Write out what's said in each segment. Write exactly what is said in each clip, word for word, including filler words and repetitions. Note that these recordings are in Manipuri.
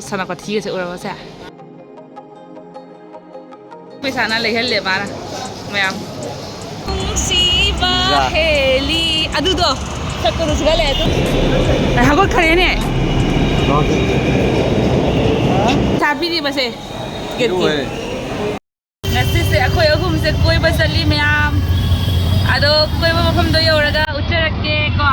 ꯁꯥꯟꯅ ꯈꯣꯠꯊꯤꯒꯁꯦ ꯎꯔꯕꯁꯦ? ꯄꯩꯁꯥꯅ ꯂꯩꯍꯜꯂꯦ ꯃꯥꯅ ꯃꯌꯥꯝ꯫ ꯅꯨꯡꯁꯤꯕ ꯖꯥ꯫ ꯍꯦꯂꯤ꯫ ꯑꯗꯨꯗꯣ ꯁꯛꯄꯗꯣ ꯁꯤꯒ ꯂꯩ ꯑꯗꯨ꯫ ꯑꯦ, ꯍꯧꯒꯠꯈ꯭ꯔꯦꯅꯦ꯫ ꯄꯩꯁꯥ ꯄꯤꯔꯤꯕꯁꯦ꯫ ꯇꯤꯀꯦꯠꯀꯤ꯫ ꯄꯤꯔꯨꯍꯦ꯫ ꯉꯁꯤꯁꯦ ꯑꯩꯈꯣꯏ ꯑꯍꯨꯝꯁꯦ ꯀꯣꯏꯕ ꯆꯠꯂꯤ ꯃꯌꯥꯝ꯫ ꯑꯗꯣ ꯀꯣꯏꯕ ꯃꯐꯝꯗꯣ ꯌꯧꯔꯒ ꯎꯠꯆꯔꯛꯀꯦ ꯀꯣ꯫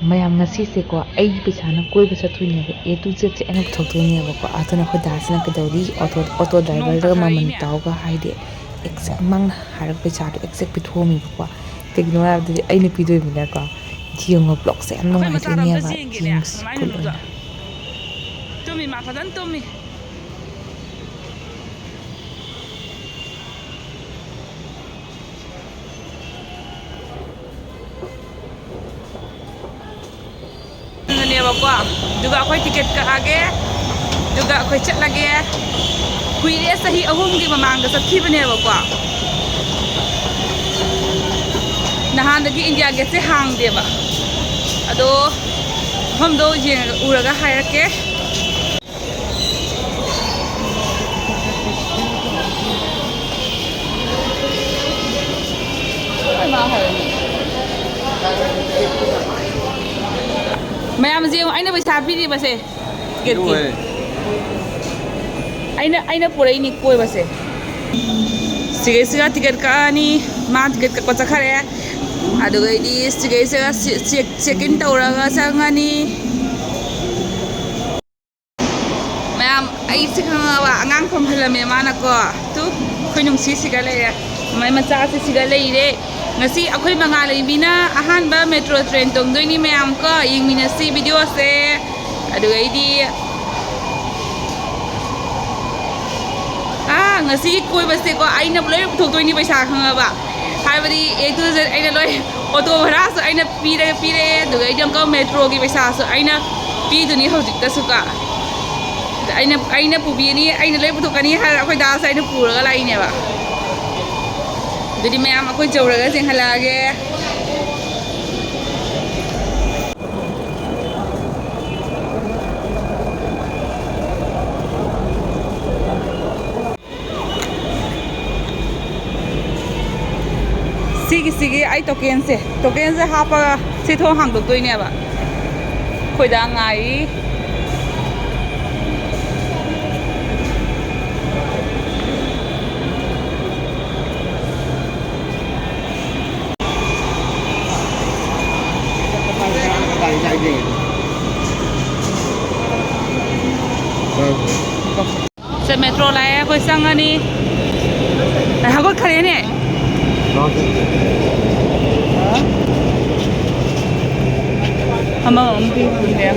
ꯃꯌꯥꯝ, ꯉꯁꯤꯁꯦꯀꯣ, ꯑꯩꯒꯤ ꯄꯩꯁꯥꯅ ꯀꯣꯏꯕ ꯆꯠꯇꯣꯏꯅꯦꯕ꯫ A to Zꯁꯦ ꯑꯩꯅ ꯄꯨꯊꯣꯛꯇꯣꯏꯅꯦꯕꯀꯣ꯫ ꯑꯗꯨꯅ ꯑꯩꯈꯣꯏ ꯗꯥꯁꯤꯅ ꯀꯩꯗꯧꯔꯤ? ꯑꯣꯇꯣ, ꯑꯣꯇꯣ ꯗ꯭ꯔꯥꯏꯚꯔꯗꯒ ꯃꯃꯜ ꯇꯥꯎꯒ ꯍꯥꯏꯗꯤ, exact ꯃꯥꯅ ꯍꯥꯏꯔꯛꯄ ꯄꯩꯁꯥꯗꯣ exact ꯄꯤꯊꯣꯛꯑꯝꯃꯤꯕꯀꯣ꯫ ꯀꯩꯒꯤꯅꯣ ꯍꯥꯏꯕꯗꯗꯤ ꯑꯩꯅ ꯄꯤꯗꯣꯏꯅꯤꯅꯀꯣ꯫ ꯌꯦꯡꯉꯣ, vlogꯁꯦ ꯌꯥꯝ ꯅꯨꯡꯉꯥꯏꯗꯣꯏꯅꯦꯕ꯫ ꯌꯦꯡꯁꯤ꯫ ꯇꯨꯝꯃꯤ, ꯃꯥ ꯐꯖꯅ ꯇꯨꯝꯃꯤ꯫ ꯑꯗꯨꯅꯦꯕꯀꯣ꯫ ꯑꯗꯨꯒ ꯑꯩꯈꯣꯏ ꯇꯤꯀꯦꯠ ꯀꯛꯑꯒꯦ꯫ ꯑꯗꯨꯒ ꯑꯩꯈꯣꯏ ꯆꯠꯂꯒꯦ꯫ ꯀꯨꯏꯔꯦ, ꯆꯍꯤ ꯑꯍꯨꯝꯒꯤ ꯃꯃꯥꯡꯗ ꯆꯠꯈꯤꯕꯅꯦꯕꯀꯣ꯫ ꯅꯍꯥꯟꯗꯒꯤ ꯏꯟꯗꯤꯌꯥ ꯒꯦꯠꯁꯦ ꯍꯥꯡꯗꯦꯕ꯫ ꯑꯗꯣ ꯃꯐꯝꯗꯣ ꯌꯦꯡꯉꯒ, ꯎꯔꯒ ꯍꯥꯏꯔꯛꯀꯦ꯫ ꯃꯌꯥꯝꯁꯦ ꯌꯦꯡꯉꯣ, ꯑꯩꯅ ꯄꯩꯁꯥ ꯄꯤꯔꯤꯕꯁꯦ꯫ ꯇꯤꯀꯦꯠꯀꯤ꯫ ꯄꯤꯔꯨꯍꯦ꯫ ꯑꯩꯅ, ꯑꯩꯅ ꯄꯨꯔꯛꯏꯅꯤ ꯀꯣꯏꯕꯁꯦ꯫ ꯁꯤꯒꯩꯁꯤꯒ ꯇꯤꯀꯦꯠ ꯀꯛꯑꯅꯤ꯫ ꯃꯥ ꯇꯤꯀꯦꯠ ꯀꯛꯄ ꯆꯠꯈꯔꯦ꯫ ꯑꯗꯨꯒꯩꯗꯤ ꯁꯤꯒꯩꯁꯤꯒ ꯁꯤ-, ꯆꯦꯛ, ꯆꯦꯛ ꯏꯟ ꯇꯧꯔꯒ ꯆꯪꯉꯅꯤ꯫ ꯃꯌꯥꯝ, ꯑꯩꯁꯦ ꯈꯪꯉꯕ, ꯑꯉꯥꯡ ꯐꯝꯍꯜꯂꯝꯃꯦ ꯃꯥꯅꯀꯣ꯫ ꯇꯨ, ꯑꯩꯈꯣꯏ ꯅꯨꯡꯁꯤꯁꯤꯒ ꯂꯩꯔꯦ꯫ ꯃꯥꯏ ꯃꯆꯥꯁꯦ ꯁꯤꯒ ꯂꯩꯔꯦ꯫ ꯉꯁꯤ ꯑꯩꯈꯣꯏ ꯃꯉꯥꯜ ꯂꯩꯕꯤꯅ ꯑꯍꯥꯟꯕ ꯃꯦꯇ꯭ꯔꯣ ꯇ꯭ꯔꯦꯟ ꯇꯣꯡꯗꯣꯏꯅꯤ ꯃꯌꯥꯝ ꯀꯣ꯫ ꯌꯦꯡꯃꯤꯟꯅꯁꯤ ꯚꯤꯗꯤꯑꯣꯁꯦ꯫ ꯑꯗꯨꯒꯩꯗꯤ, ꯑꯥ, ꯉꯁꯤꯒꯤ ꯀꯣꯏꯕꯁꯦꯀꯣ, ꯑꯩꯅ ꯂꯣꯏ ꯄꯨꯊꯣꯛꯇꯣꯏꯅꯤ ꯄꯩꯁꯥ ꯈꯪꯉꯕ꯫ ꯍꯥꯏꯕꯗꯤ, A to Z ꯑꯩꯅ ꯂꯣꯏ, ꯑꯣꯇꯣ ꯚꯔꯥꯁꯨ ꯑꯩꯅ ꯄꯤꯔꯦ, ꯄꯤꯔꯛꯑꯦ, ꯑꯗꯨꯒ ꯑꯩꯗꯤ ꯑꯃꯨꯛꯀ ꯃꯦꯇ꯭ꯔꯣꯒꯤ ꯄꯩꯁꯥꯁꯨ ꯑꯩꯅ ꯄꯤꯗꯨꯅꯤ ꯍꯧꯖꯤꯛꯇꯁꯨꯀꯣ꯫ ꯑꯩꯅ, ꯑꯩꯅ ꯄꯨꯕꯤꯅꯤ, ꯑꯩꯅ ꯂꯣꯏ ꯄꯨꯊꯣꯛꯀꯅꯤ ꯍꯥꯏꯔ ꯑꯩꯈꯣꯏ ꯗꯥꯁꯦ ꯑꯩꯅ ꯄꯨꯔꯒ ꯂꯥꯛꯏꯅꯦꯕ꯫ ꯑꯗꯨꯗꯤ ꯃꯌꯥꯝ ꯑꯩꯈꯣꯏ ꯌꯧꯔꯒ ꯆꯦꯟꯈꯠꯂꯛꯑꯒꯦ꯫ ꯁꯤꯒꯤ, ꯁꯤꯒꯤ ꯑꯩ ꯇꯣꯀꯦꯟꯁꯦ, ꯇꯣꯀꯦꯟꯁꯦ ꯍꯥꯞꯄꯒ ꯁꯤ ꯊꯣꯡ ꯍꯥꯡꯗꯣꯛꯇꯣꯏꯅꯦꯕ꯫ ꯑꯩꯈꯣꯏꯗ ꯉꯥꯏꯔꯤ꯫ ꯁꯦ, ꯃꯦꯇ꯭ꯔꯣ ꯂꯥꯛꯑꯦ, ꯑꯩꯈꯣꯏ ꯆꯪꯉꯅꯤ꯫ ꯑꯦ, ꯍꯧꯒꯠꯈ꯭ꯔꯦꯅꯦ꯫ ꯑꯃ ꯑꯃꯨꯛ ꯄꯤꯔꯝꯗꯦ꯫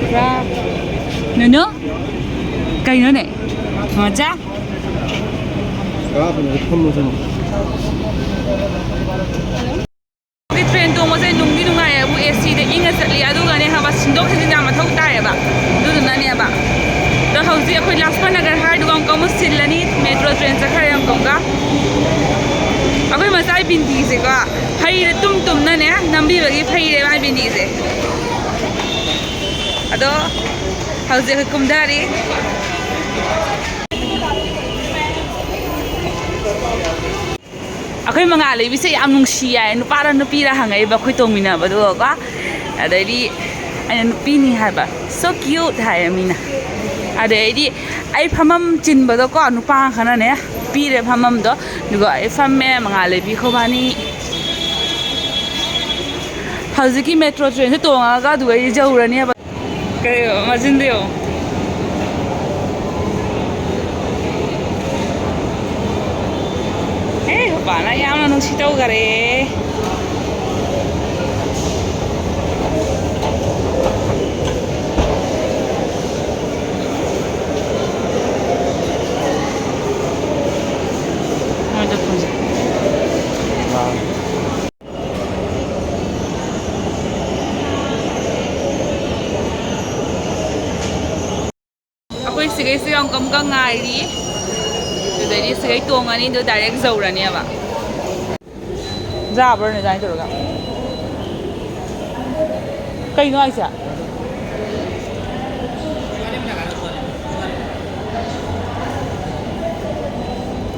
ꯄꯨꯔꯥ ꯅꯨꯅꯨ? ꯀꯩꯅꯣꯅꯦ? ꯃꯆꯥ? ꯇ꯭ꯔꯦꯟ ꯇꯣꯡꯕꯁꯦ ꯅꯨꯡꯗꯤ ꯅꯨꯡꯉꯥꯏꯌꯦꯕꯨ, ꯑꯦ ꯁꯤꯗ ꯏꯪꯉ ꯆꯠꯂꯤ, ꯑꯗꯨꯒꯅꯦ ꯈꯪꯕ, ꯁꯤꯟꯗꯣꯛ ꯁꯤꯟꯖꯤꯟ ꯌꯥꯝ ꯃꯊꯧ ꯇꯥꯏꯌꯦꯕ, ꯑꯗꯨꯗꯨꯅꯅꯦꯕ꯫ ꯑꯗꯣ ꯍꯧꯖꯤꯛ ꯑꯩꯈꯣꯏ ꯂꯥꯖꯄꯠ ꯅꯒꯔ ꯍꯥꯏꯗꯨꯒ ꯑꯃꯨꯛꯀ ꯑꯃꯨꯛ ꯁꯤꯜꯂꯅꯤ, ꯃꯦꯇ꯭ꯔꯣ ꯇ꯭ꯔꯦꯟ ꯆꯠꯈ꯭ꯔꯦ ꯑꯃꯨꯛꯀ꯫ ꯑꯩꯈꯣꯏ ꯃꯆꯥꯒꯤ ꯕꯤꯟꯗꯤꯁꯦꯀꯣ, ꯐꯩꯔꯦ, ꯇꯨꯝ ꯇꯨꯝꯅꯅꯦ ꯅꯝꯕꯤꯕꯒꯤ ꯐꯩꯔꯦ ꯃꯥꯏ ꯕꯤꯟꯗꯤꯁꯦ꯫ ꯑꯗꯣ ꯍꯧꯖꯤꯛ ꯑꯩꯈꯣꯏ ꯀꯨꯝꯊꯔꯤ꯫ ꯑꯩꯈꯣꯏ ꯃꯉꯥ ꯂꯩꯕꯤꯁꯦ ꯌꯥꯝ ꯅꯨꯡꯁꯤ ꯌꯥꯏ, ꯅꯨꯄꯥꯔ ꯅꯨꯄꯤꯔ ꯍꯪꯉꯛꯏꯕ ꯑꯩꯈꯣꯏ ꯇꯣꯡꯃꯤꯟꯅꯕꯗꯨꯒꯀꯣ꯫ ꯑꯗꯩꯗꯤ ꯑꯩꯅ ꯅꯨꯄꯤꯅꯤ ꯍꯥꯏꯕ, "So cute" ꯍꯥꯏꯌꯦ ꯃꯤꯅ꯫ ꯑꯗꯩꯗꯤ ꯑꯩ ꯐꯝꯐꯝ ꯆꯤꯟꯕꯗꯣꯀꯣ, ꯅꯨꯄꯥ ꯈꯔꯅꯦ ꯄꯤꯔꯦ ꯐꯝꯐꯝꯗꯣ, ꯑꯗꯨꯒ ꯑꯩ ꯐꯝꯃꯦ, ꯃꯉꯥ ꯂꯩꯕꯤ ꯈꯣꯕꯥꯅꯤ꯫ ꯍꯧꯖꯤꯛꯀꯤ ꯃꯦꯇ꯭ꯔꯣ ꯇ꯭ꯔꯦꯟꯁꯦ ꯇꯣꯡꯉꯒ ꯑꯗꯨꯒ ꯑꯩ ꯌꯧꯔꯅꯦꯕ꯫ ꯀꯩ ꯃꯆꯤꯟꯗꯣ ꯌꯦꯡꯉꯣ꯫ ꯑꯦ, ꯈꯣꯕꯥꯅ ꯌꯥꯝꯅ ꯅꯨꯡꯁꯤ ꯇꯧꯈꯔꯦ꯫ ꯃꯣꯏꯗ ꯐꯝꯁꯦ꯫ ꯑꯩꯈꯣꯏ ꯁꯤꯒꯩꯁꯦ ꯌꯥꯝ ꯀꯝꯀ ꯉꯥꯏꯔꯤ꯫ ꯑꯗꯩꯗꯤ ꯁꯤꯒꯩ ꯇꯣꯡꯉꯅꯤ, ꯑꯗꯨ ꯗꯥꯏꯔꯦꯛ ꯌꯧꯔꯅꯦꯕ꯫ ꯌꯥꯕ꯭ꯔꯣꯅꯦ ꯑꯗꯨꯃꯥꯏꯅ ꯇꯧꯔꯒ? ꯀꯩꯅꯣ ꯍꯥꯏꯁꯦ?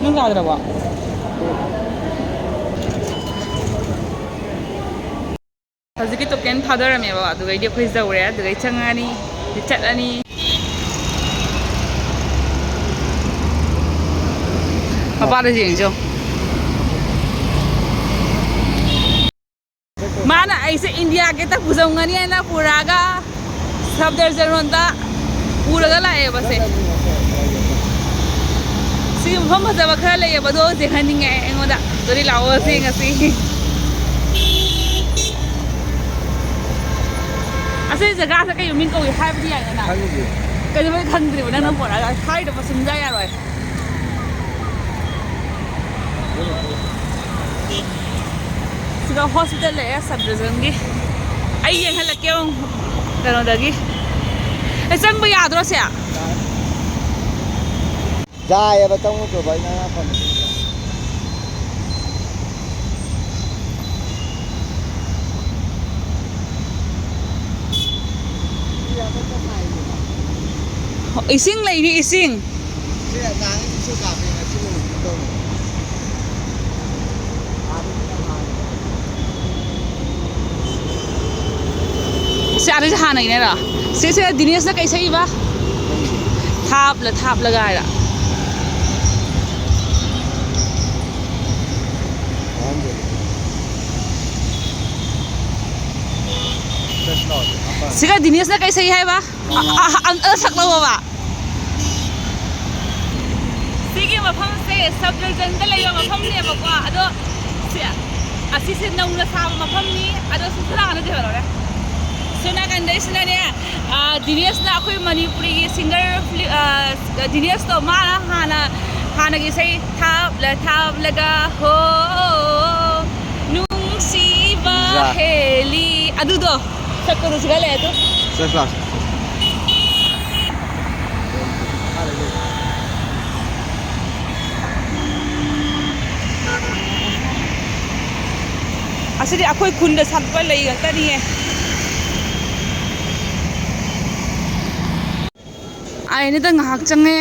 ꯅꯪ ꯌꯥꯗ꯭ꯔꯕꯣ? ꯍꯧꯖꯤꯛꯀꯤ ꯇꯣꯀꯦꯟ ꯊꯥꯗꯔꯝꯃꯦꯕ, ꯑꯗꯨꯒꯩꯗꯤ ꯑꯩꯈꯣꯏ ꯌꯧꯔꯦ, ꯑꯗꯨꯒꯩ ꯆꯪꯉꯅꯤ, ꯆꯠꯂꯅꯤ꯫ ꯃꯄꯥꯗ ꯌꯦꯡꯁꯤ ꯌꯦꯡꯉꯨ꯫ ꯃꯥꯅ ꯑꯩꯁꯦ ꯏꯟꯗꯤꯌꯥ ꯒꯦꯠꯇ ꯄꯨꯖꯧꯉꯅꯤ ꯍꯥꯏꯅ ꯄꯨꯔꯛꯑꯒ ꯁꯐꯗꯔꯖꯟ ꯔꯣꯗ ꯄꯨꯔꯒ ꯂꯥꯛꯑꯦꯕ ꯁꯦ꯫ ꯁꯤ ꯃꯐꯝ ꯐꯖꯕ ꯈꯔ ꯂꯩꯌꯦꯕ, ꯑꯗꯣ ꯌꯦꯡꯍꯟꯅꯤꯡꯉꯦ ꯑꯩꯉꯣꯟꯗ꯫ ꯑꯗꯨꯗꯤ ꯂꯥꯛꯑꯣ ꯁꯤ ꯉꯁꯤ꯫ ꯑꯁꯤ ꯖꯒꯥꯁꯦ ꯀꯩ ꯃꯃꯤꯡ ꯀꯧꯏ ꯍꯥꯏꯕꯗꯤ ꯌꯥꯏꯗꯅ? ꯈꯪꯗꯦ꯫ ꯀꯩꯗꯧꯕꯩ ꯈꯪꯗ꯭ꯔꯤꯕ? ꯅꯪꯅ ꯄꯨꯔꯛꯑꯒ ꯍꯥꯏꯗꯕ ꯁꯨꯡꯌꯥ ꯌꯥꯔꯣꯏ꯫ ꯁꯤꯗ ꯍꯣꯁꯄꯤꯇꯥꯜ ꯂꯩꯔꯦ ꯁꯕ ꯗꯤꯕꯤꯖꯟꯒꯤ꯫ ꯑꯩ ꯌꯦꯡꯍꯜꯂꯛꯀꯦ ꯑꯃꯨꯛ ꯀꯩꯅꯣꯗꯒꯤ꯫ ꯑꯦ, ꯆꯪꯕ ꯌꯥꯗ꯭ꯔꯣ ꯁꯦ? ꯌꯥꯏꯌꯦꯕ, ꯆꯪꯉꯨ ꯆꯣꯕ, ꯑꯩꯅ ꯉꯥ ꯐꯝꯃꯤ꯫ ꯏꯁꯤꯡ ꯂꯩꯔꯤ, ꯏꯁꯤꯡ꯫ ꯁꯤ ꯑꯥꯗꯁꯨ ꯍꯥꯟꯅꯒꯤꯅꯦꯔꯣ? ꯁꯤꯁꯦ ꯗꯤꯅꯦꯁꯅ ꯀꯩ ꯁꯛꯏꯕ? ꯊꯥꯞꯂ ꯊꯥꯞꯂꯒ ꯍꯥꯏꯔ꯫ ꯁꯤꯒ ꯗꯤꯅꯦꯁꯅ ꯀꯩ ꯁꯛꯏ ꯍꯥꯏꯕ? ꯑ, ꯑ, ꯑ, ꯑꯝꯇ ꯁꯛꯂꯛꯑꯣꯕ꯫ ꯁꯤꯒꯤ ꯃꯐꯝꯁꯦ ꯁꯕ ꯗꯤꯕꯤꯖꯟꯗ ꯂꯩꯕ ꯃꯐꯝꯅꯦꯕꯀꯣ꯫ ꯑꯗꯣ ꯁꯤ, ꯑꯁꯤꯁꯦ ꯅꯧꯅ ꯁꯥꯕ ꯃꯐꯝꯅꯤ꯫ ꯑꯗꯣ ꯁꯤꯁꯨ ꯂꯥꯛꯑꯅ ꯀꯩꯍꯧꯔꯦ꯫ ꯁꯣꯝ ꯅꯥꯀꯟꯗꯩꯁꯤꯅꯅꯦ, ꯑ, ꯗꯤꯅꯦꯁꯅ ꯑꯩꯈꯣꯏ ꯃꯅꯤꯄꯨꯔꯤꯒꯤ ꯁꯤꯡꯒꯔ ꯐꯤꯂꯤ-, ꯑ, ꯗꯤꯅꯦꯁꯇꯣ ꯃꯥꯅ ꯍꯥꯟꯅ, ꯍꯥꯟꯅꯒꯤ ꯏꯁꯩ ꯊꯥꯞꯂ ꯊꯥꯞꯂꯒ ꯍꯣ ꯅꯨꯡꯁꯤꯕ ꯖꯥ꯫ ꯍꯦꯜꯂꯤ ꯑꯗꯨꯗꯣ ꯁꯛꯄꯗꯨ ꯁꯤꯒ ꯂꯩ ꯑꯗꯨ꯫ ꯆꯠ ꯂꯥꯛꯑꯣ꯫ ꯑꯁꯤꯗꯤ ꯑꯩꯈꯣꯏ ꯈꯨꯟꯗ ꯁꯥꯠꯄ ꯂꯩ ꯉꯥꯛꯇꯅꯤꯌꯦ꯫ ꯑꯥꯏ ꯑꯦꯟ ꯑꯦꯗ ꯉꯥꯏꯍꯥꯛ ꯆꯪꯉꯦ꯫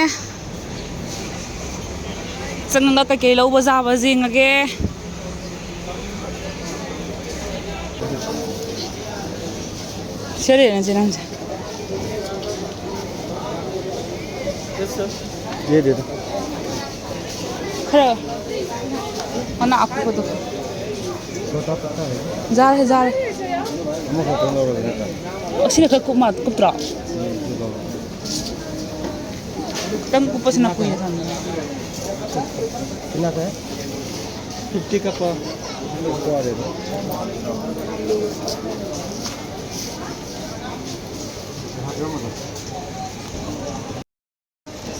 ꯆꯪꯉꯒ ꯀꯩꯀꯩ ꯂꯧꯕ ꯌꯥꯕ ꯌꯦꯡꯉꯒꯦ꯫ ꯁꯦꯔꯦꯅꯦ ꯆꯦ ꯅꯪꯁꯦ꯫ ꯈꯔ ꯃꯅꯥ ꯑꯀꯨꯞꯄꯗꯣ꯫ ꯌꯥꯔꯦ, ꯌꯥꯔꯦ꯫ ꯑꯁꯤꯅ ꯈꯔ ꯀꯨꯞ ꯃꯥ-, ꯀꯨꯞꯇ꯭ꯔꯣ? ꯈꯤꯇꯪ ꯀꯨꯞꯄꯁꯤꯅ ꯀꯨꯏꯅ ꯊꯝꯃꯦ꯫ ꯐꯤꯐꯇꯤ ꯀꯛꯄ꯫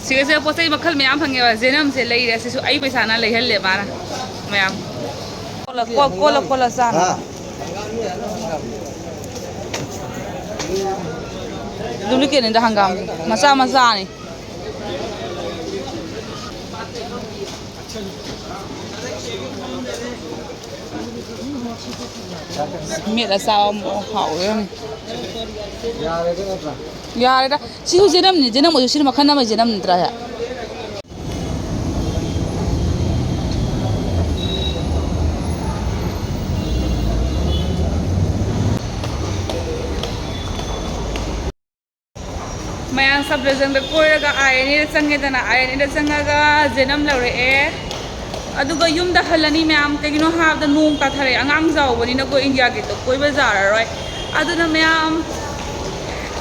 ꯁꯤꯒꯁꯦ ꯄꯣꯠ ꯆꯩ ꯃꯈꯜ ꯃꯌꯥꯝ ꯐꯪꯉꯦꯕ꯫ ꯖꯦꯅꯝꯁꯦ ꯂꯩꯔꯦ꯫ ꯁꯤꯁꯨ ꯑꯩ ꯄꯩꯁꯥꯅ ꯂꯩꯍꯜꯂꯦ ꯃꯥꯅ ꯃꯌꯥꯝ꯫ ꯀꯣꯜꯂ, ꯀꯣꯜ-, ꯀꯣꯜꯂ, ꯀꯣꯜꯂ ꯆꯥꯅꯕ꯫ ꯗꯨꯄ꯭ꯂꯤꯀꯦꯠꯅꯤꯗ ꯍꯪꯒꯥꯝ꯫ ꯃꯆꯥ ꯃꯆꯥꯅꯤ꯫ ꯃꯦꯠꯂ ꯆꯥꯕ ꯑꯃꯨꯛ ꯍꯥꯎꯋꯦ ꯌꯥꯝ꯫ ꯌꯥꯔꯦꯗ꯫ ꯁꯤꯁꯨ ꯖꯦꯅꯝꯅꯤ, ꯖꯦꯅꯝ ꯑꯣꯏꯔꯁꯨ ꯁꯤꯅ ꯃꯈꯜ ꯑꯃꯒꯤ ꯖꯦꯅꯝ ꯅꯠꯇ꯭ꯔꯥ ꯍꯦ? ꯃꯌꯥꯝ ꯁꯕꯗꯤꯕꯤꯖꯟꯗ ꯀꯣꯏꯔꯒ ꯑꯥꯏ ꯑꯦꯟ ꯑꯦꯗ ꯆꯪꯉꯦꯗꯅ, ꯑꯥꯏ ꯑꯦꯟ ꯑꯦꯗ ꯆꯪꯉꯒ ꯖꯦꯅꯝ ꯂꯧꯔꯛꯑꯦ꯫ ꯑꯗꯨꯒ ꯌꯨꯝꯗ ꯍꯜꯂꯅꯤ ꯃꯌꯥꯝ꯫ ꯀꯩꯒꯤꯅꯣ ꯍꯥꯏꯕꯗ ꯅꯣꯡ ꯇꯥꯊꯔꯛꯑꯦ, ꯑꯉꯥꯡ ꯆꯥꯎꯕꯅꯤꯅꯀꯣ ꯏꯟꯗꯤꯌꯥ ꯒꯦꯠꯇꯣ ꯀꯣꯏꯕ ꯌꯥꯔꯔꯣꯏ꯫ ꯑꯗꯨꯅ ꯃꯌꯥꯝ,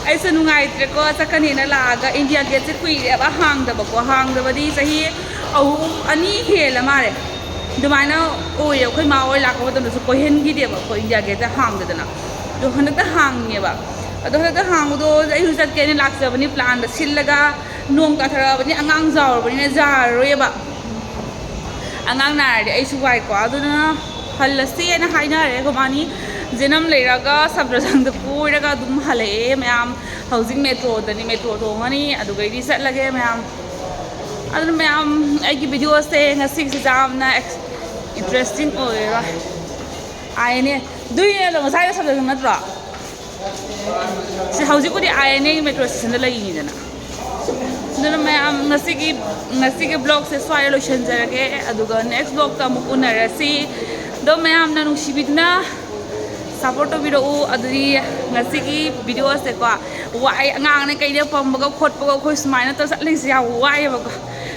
ꯑꯩꯁꯨ ꯅꯨꯡꯉꯥꯏꯇ꯭ꯔꯦꯀꯣ, ꯆꯠꯀꯅꯤꯅ ꯂꯥꯛꯑꯒ ꯏꯟꯗꯤꯌꯥ ꯒꯦꯠꯁꯦ ꯀꯨꯏꯔꯦꯕ ꯍꯥꯡꯗꯕꯀꯣ, ꯍꯥꯡꯗꯕꯗꯤ ꯆꯍꯤ ꯑꯍꯨꯝ, ꯑꯅꯤ ꯍꯦꯜꯂ ꯃꯥꯜꯂꯦ꯫ ꯑꯗꯨꯃꯥꯏꯅ ꯑꯣꯏꯔꯦ꯫ ꯑꯩꯈꯣꯏ ꯃꯥ ꯍꯣꯏ ꯂꯥꯛꯄ ꯃꯇꯝꯗꯁꯨ ꯀꯣꯏꯍꯟꯈꯤꯗꯦꯕ ꯑꯩꯈꯣꯏ ꯏꯟꯗꯤꯌꯥ ꯒꯦꯠꯁꯦ ꯍꯥꯡꯗꯗꯅ꯫ ꯑꯗꯣ ꯍꯟꯗꯛꯇ ꯍꯥꯡꯉꯦꯕ꯫ ꯑꯗꯣ ꯍꯟꯗꯛꯇ ꯍꯥꯡꯕꯗꯣ ꯑꯩꯁꯨ ꯆꯠꯀꯦꯅ ꯂꯥꯛꯆꯕꯅꯤ, ꯄ꯭ꯂꯥꯟꯗ ꯁꯤꯜꯂꯒ ꯅꯣꯡ ꯇꯥꯊꯔꯛꯑꯕꯅꯤꯅ ꯌꯥꯔꯔꯣꯏꯕ꯫ ꯑꯉꯥꯡ ꯅꯥꯔꯗꯤ ꯑꯩꯁꯨ ꯋꯥꯏꯀꯣ꯫ ꯑꯗꯨꯅ ꯍꯜꯂꯁꯦꯅ ꯍꯥꯏꯅꯔꯦ ꯑꯩꯈꯣꯏ ꯃꯥꯅꯤ꯫ ꯖꯦꯅꯝ ꯂꯩꯔꯒ ꯁꯕꯗꯤꯕꯤꯖꯟꯗ ꯀꯣꯏꯔꯒ ꯑꯗꯨꯝ ꯍꯜꯂꯛꯑꯦ ꯃꯌꯥꯝ꯫ ꯍꯧꯖꯤꯛ ꯃꯦꯇ꯭ꯔꯣꯗꯅꯤ, ꯃꯦꯇ꯭ꯔꯣ ꯇꯣꯡꯉꯅꯤ, ꯑꯗꯨꯒꯩꯗꯤ ꯆꯠꯂꯒꯦ ꯃꯌꯥꯝ꯫ ꯑꯗꯨꯅ ꯃꯌꯥꯝ, ꯑꯩꯒꯤ ꯚꯤꯗꯤꯑꯣꯁꯦ ꯉꯁꯤꯒꯤꯁꯦ ꯌꯥꯝꯅ ꯏꯟꯇꯔꯦꯁꯇꯤꯡ ꯑꯣꯏꯔꯦ꯫ ꯑꯥꯏ ꯑꯦꯟ ꯑꯦ꯫ ꯑꯗꯨꯏꯅꯦ ꯑꯗꯣ ꯉꯁꯥꯏꯒ ꯁꯕꯖꯦꯛ ꯅꯠꯇ꯭ꯔꯣ? ꯁꯤ ꯍꯧꯖꯤꯛꯄꯨꯗꯤ ꯑꯥꯏ ꯑꯦꯟ ꯑꯦꯒꯤ ꯃꯦꯇ꯭ꯔꯣ ꯁ꯭ꯇꯦꯁꯟꯗ ꯂꯩꯔꯤꯅꯤꯗꯅ꯫ ꯑꯗꯨꯅ ꯃꯌꯥꯝ ꯉꯁꯤꯒꯤ, ꯉꯁꯤꯒꯤ ꯕ꯭ꯂꯣꯛꯁꯦ ꯁ꯭ꯋꯥꯏꯗ ꯂꯣꯏꯁꯤꯟꯖꯔꯒꯦ꯫ ꯑꯗꯨꯒ ꯅꯦꯛꯁ ꯕ꯭ꯂꯣꯛꯇ ꯑꯃꯨꯛ ꯎꯅꯔꯁꯤ꯫ ꯑꯗꯣ ꯃꯌꯥꯝꯅ ꯅꯨꯡꯁꯤꯕꯤꯗꯨꯅ ꯁꯞꯄꯣꯔꯠ ꯇꯧꯕꯤꯔꯛꯎ꯫ ꯑꯗꯨꯗꯤ ꯉꯁꯤꯒꯤ ꯚꯤꯗꯤꯑꯣꯁꯦꯀꯣ, ꯋꯥꯏ, ꯑꯉꯥꯡꯅ ꯀꯩꯅ ꯄꯝꯕꯒ ꯈꯣꯠꯄꯒ ꯑꯩꯈꯣꯏ ꯁꯨꯃꯥꯏꯅ ꯇꯧꯔ ꯆꯠꯂꯤꯁꯦ ꯌꯥꯝ ꯋꯥꯏꯑꯦꯕꯀꯣ꯫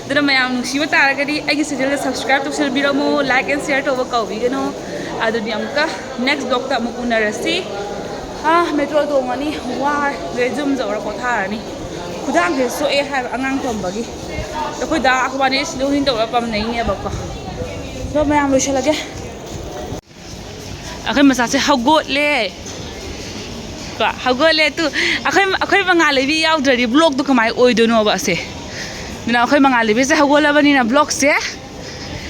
ꯑꯗꯨꯅ ꯃꯌꯥꯝ ꯅꯨꯡꯁꯤꯕ ꯇꯥꯔꯒꯗꯤ ꯑꯩꯒꯤ ꯆꯦꯅꯦꯜꯗ ꯁꯕꯁꯀ꯭ꯔꯥꯏꯕ ꯇꯧꯁꯤꯟꯕꯤꯔꯝꯃꯨ, ꯂꯥꯏꯛ ꯑꯦꯟ ꯁꯤꯌꯔ ꯇꯧꯕ ꯀꯥꯎꯕꯤꯒꯅꯨ꯫ ꯑꯗꯨꯗꯤ ꯑꯃꯨꯛꯀ ꯅꯦꯛꯁ ꯕ꯭ꯂꯣꯛꯇ ꯑꯃꯨꯛ ꯎꯅꯔꯁꯤ꯫ ꯑꯥ, ꯃꯦꯇ꯭ꯔꯣ ꯇꯣꯡꯉꯅꯤ, ꯋꯥꯔꯦ꯫ ꯌꯨꯝ ꯌꯧꯔ ꯄꯣꯊꯥꯔꯅꯤ꯫ ꯈꯨꯗꯥꯡꯁꯦ ꯁꯣꯛꯑꯦ ꯍꯥꯏꯕ ꯑꯉꯥꯡ ꯇꯣꯡꯕꯒꯤ꯫ ꯑꯩꯈꯣꯏ ꯗꯥ ꯑꯩꯈꯣꯏꯕꯥꯅꯤ ꯁꯤꯗ ꯍꯨꯏꯟ ꯇꯧꯔ ꯄꯝꯅꯩꯅꯦꯕꯀꯣ꯫ ꯑꯗꯣ ꯃꯌꯥꯝ ꯂꯣꯏꯁꯤꯜꯂꯒꯦ꯫ ꯑꯩꯈꯣꯏ ꯃꯆꯥꯁꯦ ꯍꯧꯒꯠꯂꯦ꯫ ꯀꯣ, ꯍꯧꯒꯠꯂꯦ꯫ ꯇꯨ, ꯑꯩꯈꯣꯏ, ꯑꯩꯈꯣꯏ ꯃꯉꯥꯜ ꯂꯩꯕꯤ ꯌꯥꯎꯗ꯭ꯔꯗꯤ ꯕ꯭ꯂꯣꯛꯇꯣ ꯀꯃꯥꯏꯅ ꯑꯣꯏꯗꯣꯏꯅꯣꯕ ꯑꯁꯦ? ꯑꯗꯨꯅ ꯑꯩꯈꯣꯏ ꯃꯉꯥꯜ ꯂꯩꯕꯤꯁꯦ ꯍꯧꯒꯠꯂꯕꯅꯤꯅ ꯕ꯭ꯂꯣꯛꯁꯦ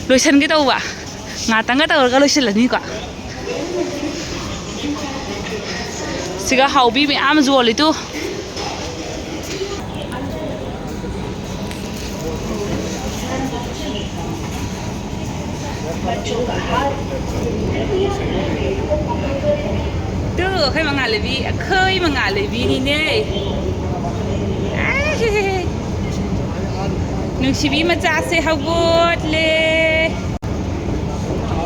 ꯂꯣꯏꯁꯤꯟꯒꯦ ꯇꯧꯕ꯫ ꯉꯥꯛꯇꯪꯒ ꯇꯧꯔꯒ ꯂꯣꯏꯁꯤꯜꯂꯅꯤꯀꯣ꯫ ꯁꯤꯒ ꯍꯥꯎꯕꯤ ꯃꯌꯥꯝ ꯌꯣꯜꯂꯤ ꯇꯨ꯫ ꯇꯨ, ꯑꯩꯈꯣꯏ ꯃꯉꯥꯜ ꯂꯩꯕꯤ, ꯑꯩꯈꯣꯏ ꯃꯉꯥꯜ ꯂꯩꯕꯤꯅꯤꯅꯦ꯫ ꯑꯦ, ꯅꯨꯡꯁꯤꯕꯤ ꯃꯆꯥꯁꯦ ꯍꯧꯒꯠꯂꯦ꯫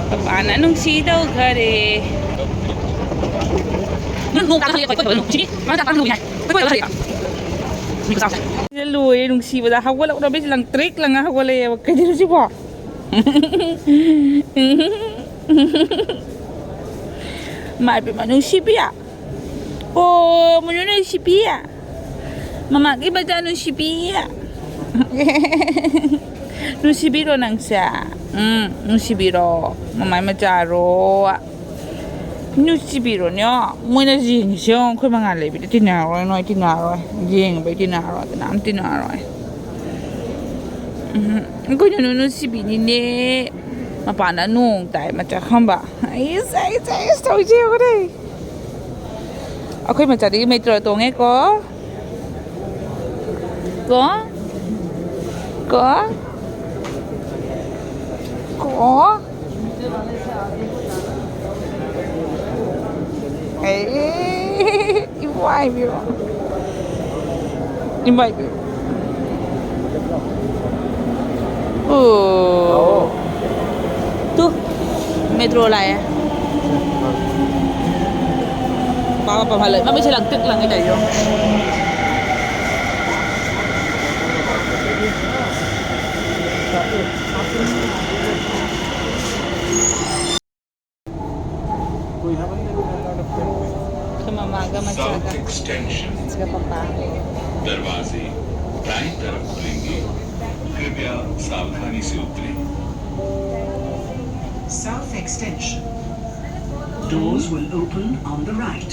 ꯄꯄꯥꯅ ꯅꯨꯡꯁꯤ ꯇꯧꯈꯔꯦ꯫ ꯅꯣꯡ ꯇꯥꯈꯠꯂꯛꯑꯦ, ꯑꯩꯈꯣꯏ ꯀꯣꯏꯕ ꯅꯨꯡꯁꯤꯕꯤ꯫ ꯃꯥ ꯆꯥꯛ ꯆꯥꯅꯕ ꯍꯥꯏ꯫ ꯑꯩꯈꯣꯏ ꯀꯣꯏꯕ ꯆꯠꯂꯦ꯫ ꯁꯤꯗ ꯂꯣꯏꯔꯦ ꯅꯨꯡꯁꯤꯕꯗ꯫ ꯍꯧꯒꯠꯂꯛꯄꯗ ꯃꯤꯠꯁꯦ ꯂꯪꯇ꯭ꯔꯤꯛ ꯂꯪꯉ ꯍꯧꯒꯠꯂꯛꯑꯦꯕ꯫ ꯀꯩꯗꯧꯔꯤꯁꯤꯕꯣ? ꯃꯥꯏ ꯄꯦꯝꯃ, ꯅꯨꯡꯁꯤꯕꯤ꯫ ꯑꯣ, ꯃꯨꯅꯨ ꯅꯨꯡꯁꯤꯕꯤ꯫ ꯃꯃꯥꯒꯤ ꯃꯆꯥ ꯅꯨꯡꯁꯤꯕꯤ꯫ ꯅꯨꯡꯁꯤꯕꯤꯔꯣ ꯅꯪꯁꯦ? ꯎꯝ, ꯅꯨꯡꯁꯤꯕꯤꯔꯣ꯫ ꯃꯃꯥꯏ ꯃꯆꯥꯔꯣ꯫ ꯅꯨꯡꯁꯤꯕꯤꯔꯣꯅꯦ꯫ ꯃꯣꯏꯅ ꯌꯦꯡꯉꯤꯁꯦ ꯌꯦꯡꯉꯣ꯫ ꯑꯩꯈꯣꯏ ꯃꯉꯥꯜ ꯂꯩꯕꯤꯗ ꯇꯤꯟꯅꯔꯔꯣꯏ, ꯅꯣꯏ ꯇꯤꯟꯅꯔꯔꯣꯏ꯫ ꯌꯦꯡꯕꯩ ꯇꯤꯟꯅꯔꯔꯣꯏ꯫ ꯀꯅꯥꯝ ꯇꯤꯟꯅꯔꯔꯣꯏ꯫ ꯎꯝ, ꯑꯩꯈꯣꯏ ꯅꯨꯅꯨ ꯅꯨꯡꯁꯤꯕꯤꯅꯤꯅꯦ꯫ ꯃꯄꯥꯟꯗ ꯅꯣꯡ ꯇꯥꯏ, ꯃꯆꯥ ꯈꯪꯕ꯫ ꯑꯩꯁ, ꯑꯩꯁ, ꯑꯩꯁ ꯇꯧꯔꯤꯁꯦ ꯌꯦꯡꯉꯨꯅꯦ꯫ ꯑꯩꯈꯣꯏ ꯃꯆꯥꯗꯒꯤ ꯃꯦꯇ꯭ꯔꯣ ꯇꯣꯡꯉꯦꯀꯣ꯫ ꯀꯣ? ꯀꯣ? ꯀꯣ? ꯏꯝꯕꯥꯏ꯫ ꯑꯣ꯫ ꯇꯨ꯫ ꯃꯦꯇ꯭ꯔꯣ ꯂꯥꯛꯑꯦ꯫ ꯄꯥꯕ ꯄꯥꯐꯜꯂꯦ꯫ ꯃꯃꯤꯠꯁꯦ ꯂꯪꯇ꯭ꯔꯤꯛ ꯂꯪꯉꯦ ꯇꯧꯔꯤꯁꯦ꯫ ꯑꯩꯈꯣꯏ ꯃꯃꯥꯒ ꯃꯆꯥꯒ꯫ South Extension. ꯁꯤꯒ ꯄꯄꯥ꯫ दरवाजे दाईं तरफ खुलेंगे। कृपया सावधानी से उतरें। South Extension. Doors will open on the right.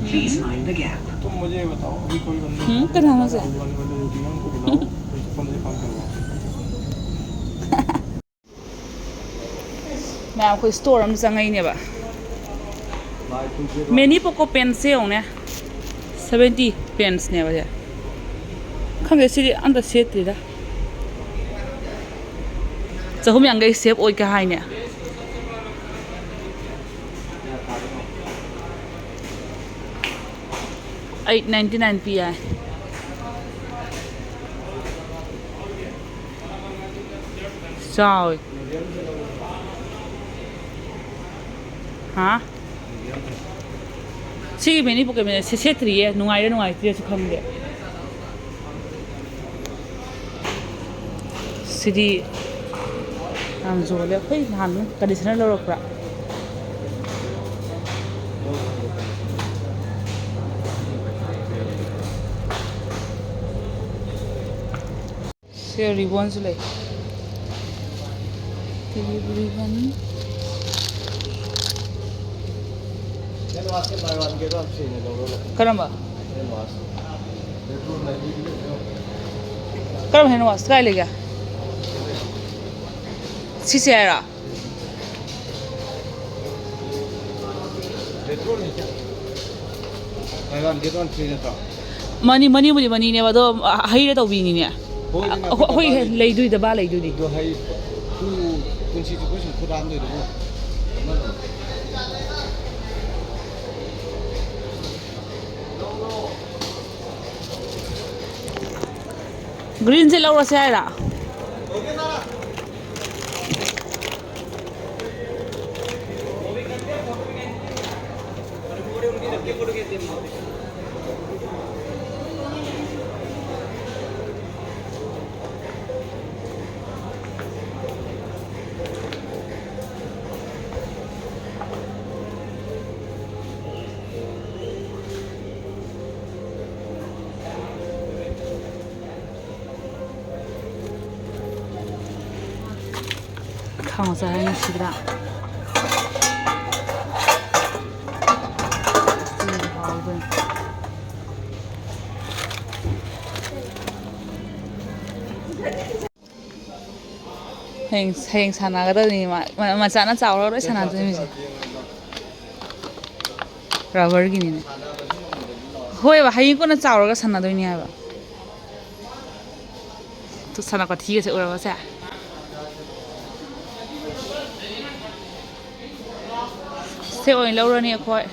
Please mind the gap. तुम मुझे ये बताओ, अभी कोई बंदा हम्म, कहाँ से? वाले वाले जो भी हैं, उनको बुलाओ, उनको कम से कम करवाओ। ꯃꯌꯥꯝ ꯑꯩꯈꯣꯏ store ꯑꯃ ꯆꯪꯉꯛꯏꯅꯦꯕ꯫ ꯃꯦꯅꯤ ꯄꯣꯀꯣ ꯄꯦꯟꯁꯦ ꯌꯦꯡꯉꯨꯅꯦ꯫ Seventy ꯄꯦꯟꯁꯅꯦꯕ ꯁꯦ꯫ ꯈꯪꯗꯦ, ꯁꯤꯗꯤ ꯑꯝꯇ ꯁꯦꯠꯇ꯭ꯔꯤꯗ꯫ ꯆꯍꯨꯝ ꯌꯥꯡꯈꯩ save ꯑꯣꯏꯒꯦ ꯍꯥꯏꯅꯦ꯫ Eight ninety nine ꯄꯤ ꯍꯥꯏ꯫ ꯆꯥꯎꯋꯤ꯫ ꯍꯥ? ꯁꯤꯒꯤ ꯃꯦꯅꯤ ꯄꯣꯀꯦꯠ ꯃꯦꯅꯦ ꯁꯦ-, ꯁꯦꯠꯇ꯭ꯔꯤꯌꯦ꯫ ꯅꯨꯡꯉꯥꯏꯔ ꯅꯨꯡꯉꯥꯏꯇ꯭ꯔꯤꯔꯁꯨ ꯈꯪꯗꯦ꯫ ꯁꯤꯗꯤ ꯌꯥꯝ ꯌꯣꯜꯂꯦ꯫ ꯑꯩꯈꯣꯏ ꯅꯍꯥꯟ conditioner ꯂꯧꯔꯛꯄ꯭ꯔꯥ? ꯁꯤ ribbonꯁꯨ ꯂꯩ꯫ Ribbon꯫ Hand wash buy one get one free ꯅꯦ, ꯂꯧꯔꯣ, ꯂꯧꯔꯣ꯫ ꯀꯔꯝꯕ? Hand wash꯫ ꯀꯔꯝꯕ hand wash? ꯀꯥꯏ ꯂꯩꯒꯦ? ꯁꯤꯁꯦ ꯍꯥꯏꯔꯣ? Petrol ꯅꯤ ꯀꯌꯥ? Buy one get one free ꯅꯠꯇ꯭ꯔꯣ? ꯃꯅꯤ, ꯃꯅꯤꯕꯨꯗꯤ ꯃꯅꯤꯅꯦꯕ, ꯑꯗꯣ, ꯑ, ꯍꯩꯔ ꯇꯧꯕꯤꯅꯤꯅꯦ꯫ ꯍꯣꯏ, ꯑꯩꯈꯣꯏ, ꯑꯩꯈꯣꯏ ꯍꯦꯛ ꯂꯩꯗꯣꯏꯗ ꯕꯥ ꯂꯩꯗꯣꯏꯅꯤ꯫ ꯑꯗꯣ ꯍꯩ ꯄꯨꯟꯁꯤ ꯆꯨꯞꯄ ꯁꯨꯝ ꯈꯨꯗꯥꯝꯗꯣꯏꯗꯨꯕꯨ꯫ ꯒ꯭ꯔꯤꯟꯁꯦ ꯂꯧꯔꯁꯦ ꯍꯥꯏꯔ? ꯈꯥꯡ ꯃꯆꯥ ꯍꯥꯏꯅ ꯁꯤꯗ꯫ ꯍꯌꯦꯡ, ꯍꯌꯦꯡ ꯁꯥꯟꯅꯒꯗꯕꯅꯤ ꯃꯥ꯫ ꯃ-, ꯃꯆꯥꯅ ꯆꯥꯎꯔꯒ ꯂꯣꯏ ꯁꯥꯟꯅꯗꯣꯏꯅꯤ ꯃꯤꯁꯦ꯫ ꯔꯕꯔꯒꯤꯅꯤꯅꯦ꯫ ꯍꯣꯏꯕ, ꯍꯌꯦꯡ ꯀꯣꯟꯅ ꯆꯥꯎꯔꯒ ꯁꯥꯟꯅꯗꯣꯏꯅꯤ ꯍꯥꯏꯕ꯫ ꯇꯨ ꯁꯥꯟꯅ ꯀꯣꯊꯤꯒꯁꯦ ꯎꯔꯕꯁꯦ? ꯁꯦ ꯑꯣꯏꯅ ꯂꯧꯔꯅꯤ ꯑꯩꯈꯣꯏ꯫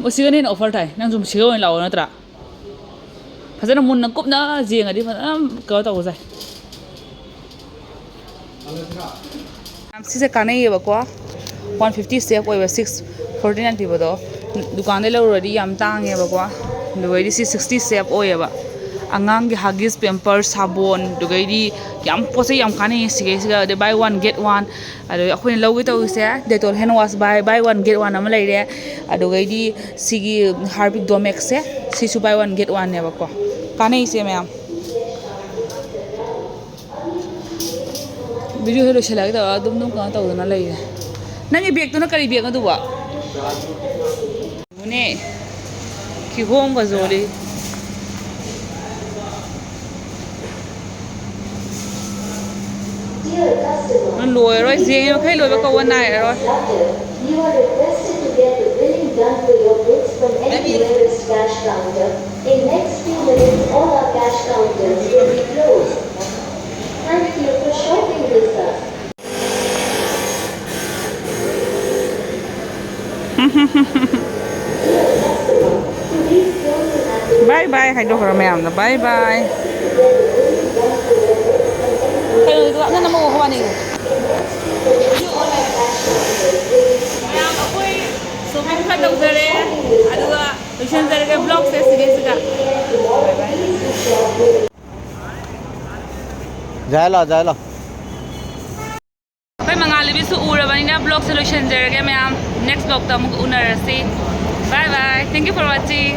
ꯃꯁꯤꯒꯅ ꯍꯦꯟꯅ offer ꯊꯥꯏ꯫ ꯅꯪꯁꯨ ꯃꯁꯤꯒ ꯑꯣꯏꯅ ꯂꯥꯛꯑꯣ ꯅꯠꯇ꯭ꯔꯥ? ꯐꯖꯅ ꯃꯨꯟꯅ ꯀꯨꯞꯅ ꯌꯦꯡꯉꯗꯤ ꯐꯖꯅ ꯀꯩꯅꯣ ꯇꯧꯕꯁꯦ꯫ ꯁꯤꯁꯦ ꯀꯥꯟꯅꯩꯌꯦꯕꯀꯣ꯫ One fifty save ꯑꯣꯏꯕ, six forty nine ꯄꯤꯕꯗꯣ꯫ ꯗꯨꯀꯥꯟꯗꯩ ꯂꯧꯔꯨꯔꯗꯤ ꯌꯥꯝ ꯇꯥꯡꯉꯦꯕꯀꯣ꯫ ꯑꯗꯨꯒꯩꯗꯤ ꯁꯤ sixty save ꯑꯣꯏꯌꯦꯕ꯫ ꯑꯉꯥꯡꯒꯤ Huggies, Pampers, ꯁꯥꯄꯣꯟ, ꯑꯗꯨꯒꯩꯗꯤ ꯌꯥꯝ ꯄꯣꯠ ꯆꯩ ꯌꯥꯝ ꯀꯥꯟꯅꯩꯌꯦ ꯁꯤꯈꯩꯁꯤꯒ꯫ ꯑꯗꯩ buy one get one꯫ ꯑꯗꯩ ꯑꯩꯈꯣꯏꯅ ꯂꯧꯒꯦ ꯇꯧꯔꯤꯁꯦ Dettol hand wash buy, buy one get one ꯑꯃ ꯂꯩꯔꯦ꯫ ꯑꯗꯨꯒꯩꯗꯤ ꯁꯤꯒꯤ Harpic Domex ꯁꯦ, ꯁꯤꯁꯨ buy one get one ꯅꯦꯕꯀꯣ꯫ ꯀꯥꯟꯅꯩꯁꯦ ꯃꯌꯥꯝ꯫ Video ꯁꯦ ꯂꯣꯏꯁꯤꯜꯂꯒꯦ ꯇꯧꯔꯒ ꯑꯗꯨꯝ, ꯑꯗꯨꯝ ꯀꯩꯅꯣ ꯇꯧꯗꯅ ꯂꯩꯔꯦ꯫ ꯅꯪꯒꯤ bag ꯇꯨꯅ ꯀꯔꯤ bag ꯅꯣ ꯑꯗꯨꯕꯣ? ꯌꯦꯡꯉꯨꯅꯦ, ꯀꯤꯍꯣꯝꯒ ꯌꯣꯜꯂꯤ꯫ ꯂꯣꯏꯔꯔꯣꯏ, ꯌꯦꯡꯉꯤ ꯃꯈꯩ ꯂꯣꯏꯕ ꯀꯧꯕ ꯅꯥꯏꯔꯔꯣꯏ꯫ You are requested to get the billing done for your goods from any nearest cash counter. In next few minutes, all our cash counters will be closed. Thank you for shopping with us. Bye bye ꯍꯥꯏꯗꯣꯛꯈ꯭ꯔꯣ ꯃꯌꯥꯝꯗ, bye bye. ꯀꯩꯅꯣꯗꯣ ꯅꯪꯅ ꯃꯧ ꯍꯋꯥꯅꯤꯗꯣ꯫ ꯃꯌꯥꯝ ꯑꯩꯈꯣꯏ shopping ꯈꯔ ꯇꯧꯖꯔꯦ, ꯑꯗꯨꯒ ꯂꯣꯏꯁꯤꯟꯖꯔꯒꯦ vlogꯁꯦ ꯁꯤꯗꯩꯁꯤꯗ꯫ Bye bye. ꯖꯥꯏꯂꯣ, ꯖꯥꯏꯂꯣ꯫ ꯑꯩꯈꯣꯏ ꯃꯉꯥꯜꯂꯩꯕꯤꯁꯨ ꯎꯔꯕꯅꯤꯅ vlogꯁꯦ ꯂꯣꯏꯁꯤꯟꯖꯔꯒꯦ ꯃꯌꯥꯝ꯫ Next vlogꯇ ꯑꯃꯨꯛ ꯎꯅꯔꯁꯤ꯫ Bye bye. Thank you for watching.